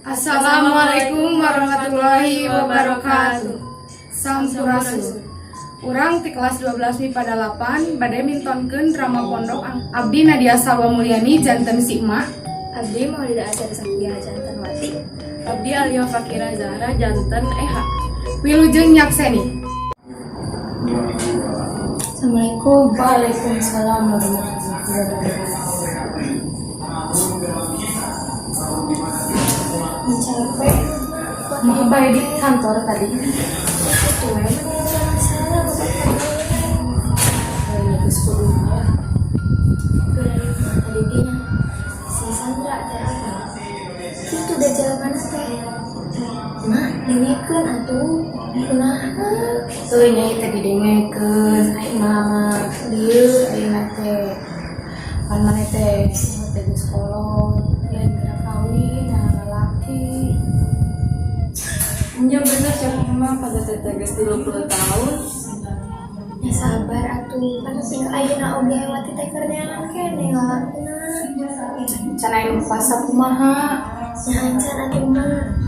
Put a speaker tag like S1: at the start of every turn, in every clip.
S1: Assalamualaikum warahmatullahi wabarakatuh. Sampurasun. Urang ti kelas 12 MIPA 8 bade mintonkeun drama pondok. Abdi Nadia Salwa Mulyani janten si Emak.
S2: Abdi Maulida Asar Sakia janten Wati.
S3: Abdi Alia Fakira Zahra janten Eha.
S1: Wilujeng nyakseni.
S2: Assalamualaikum.
S3: Waalaikumsalam warahmatullahi wabarakatuh.
S2: Mencapai.
S1: Mah bae di kantor tadi.
S2: Itu we masalah.
S1: Geus kudu lah.
S2: Tadi dia si Sandra teh apa? Itu udah jalan teh. Mah, dengekeun atuh. Kunaha?
S1: Tuh nya teh didengekeun, ai mah lieu ayeuna teh. Pan maneh teh teh geus kolot, lain geura kawin, nah lalaki.
S3: Nya bener cek mah pada teteh geus 30 tahun.
S2: Ya sabar atuh, kan sing ayeuna oge Wati teh keur neangan keneh lalakina.
S1: Can aya nu pas kumaha?
S2: Nya acan atuh, mah.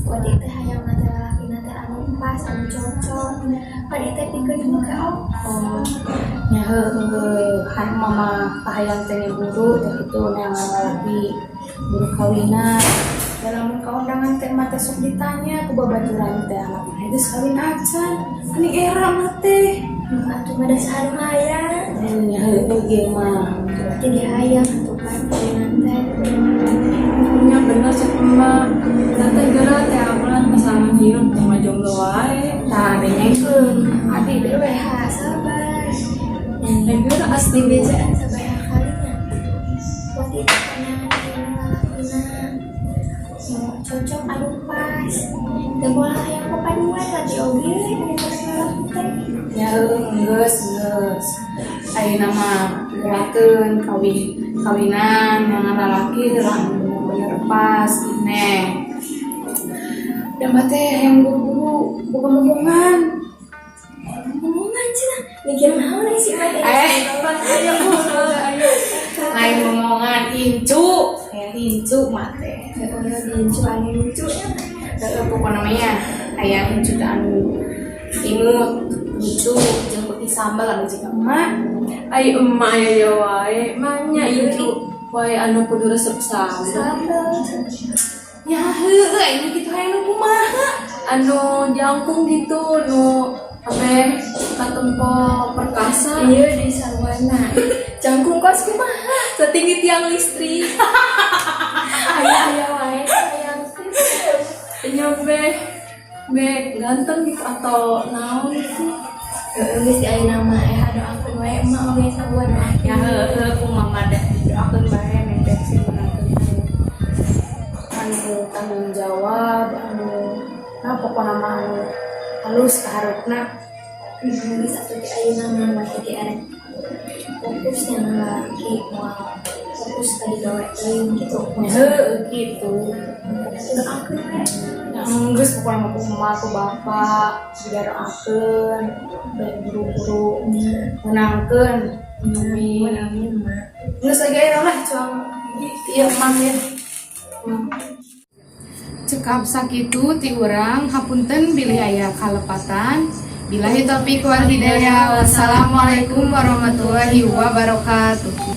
S2: Wati teh hayang teh lalakina teh anu pas, anu cocok. Pan ieu teh pikeun make ongkoh.
S1: Nya heueuh, han mama kahayang teh buru teh kitu neangan lalaki, buru kawinan. Da lamun ka undangan teh mah teh sok ditanya ku babaturan teh, anak mah geus kawin acan. Ani era mah teh.
S2: Atuh mah da saha nu hayang.
S1: Nya heueuh ge mah.
S2: Wati ge hayang atuh pan kawinan teh.
S3: Nya bener cek mah. Teteh geura teh amalan pasangan hirup tong jomblo wae.
S1: Tah, dengekeun adi dewe.
S2: Ha, sabar.
S3: Teh geura atuh.
S2: Dibejaan sabaraha kalinya. Wati teh neangan lalakina. Nu cocok, anu pas. Da moal hayang papaduan Wati oge ari lalaki teh.
S1: Ya geus geus. Ayeuna mah gerakeun kawin kawinan yang lalaki heula anu bener-bener pas, neng. Da mah teh hayang buru-buru boga momongan.
S2: Ngomongan cenah. Mikir naon nih si Mat?
S1: Eh.
S3: Ayo, ayo.
S1: Lain momongan, incu. Hayang incu mah teh.
S2: Ya udah diincu anu lucu nya.
S1: Heeh, pokokna mah nya hayang incu teh anu imut, lucu, jeung beuki sambal anu jiga emak.
S3: Ai emak aya wae, manya incu wae anu kudu resep sambel.
S2: Sambel.
S1: Ya heueuh, aing kitu hayang nu kumaha?
S3: Anu jangkung gitu, nu ameh katempo perkasa.
S2: Iya di sarwana. Jangkung kos kumaha?
S3: Setinggi tiang listrik.
S2: Aya aya wae hayang.
S3: Nya be be ganteng gitu atau naon gitu.
S2: Heeh, geus di ayeuna mah doakeun wae, emak oge sarua doakeun.
S1: Ya heueuh, ku mama dah didoakeun bae neng teh sing meunangkeun anu tanggung jawab, anu nah pokona mah anu halus kaharepna.
S2: Geus atuh di ayeuna mah mah ge arek fokus yang lalaki, moal fokus ka digawe teuing gitu.
S1: Ya heueuh kitu.
S2: Doakeun wae.
S1: Ya geus, pokona mah ku emak ku bapak didoakeun bae buru-buru meunangkeun.
S2: Amin amin, mah.
S1: Geus lagi aya lah cuang ieu emak ya. Cekap sakitu ti urang, hapunten bilih aya kalepatan. Billahi taufiq wal hidayah. Wassalamualaikum warahmatullahi wabarakatuh.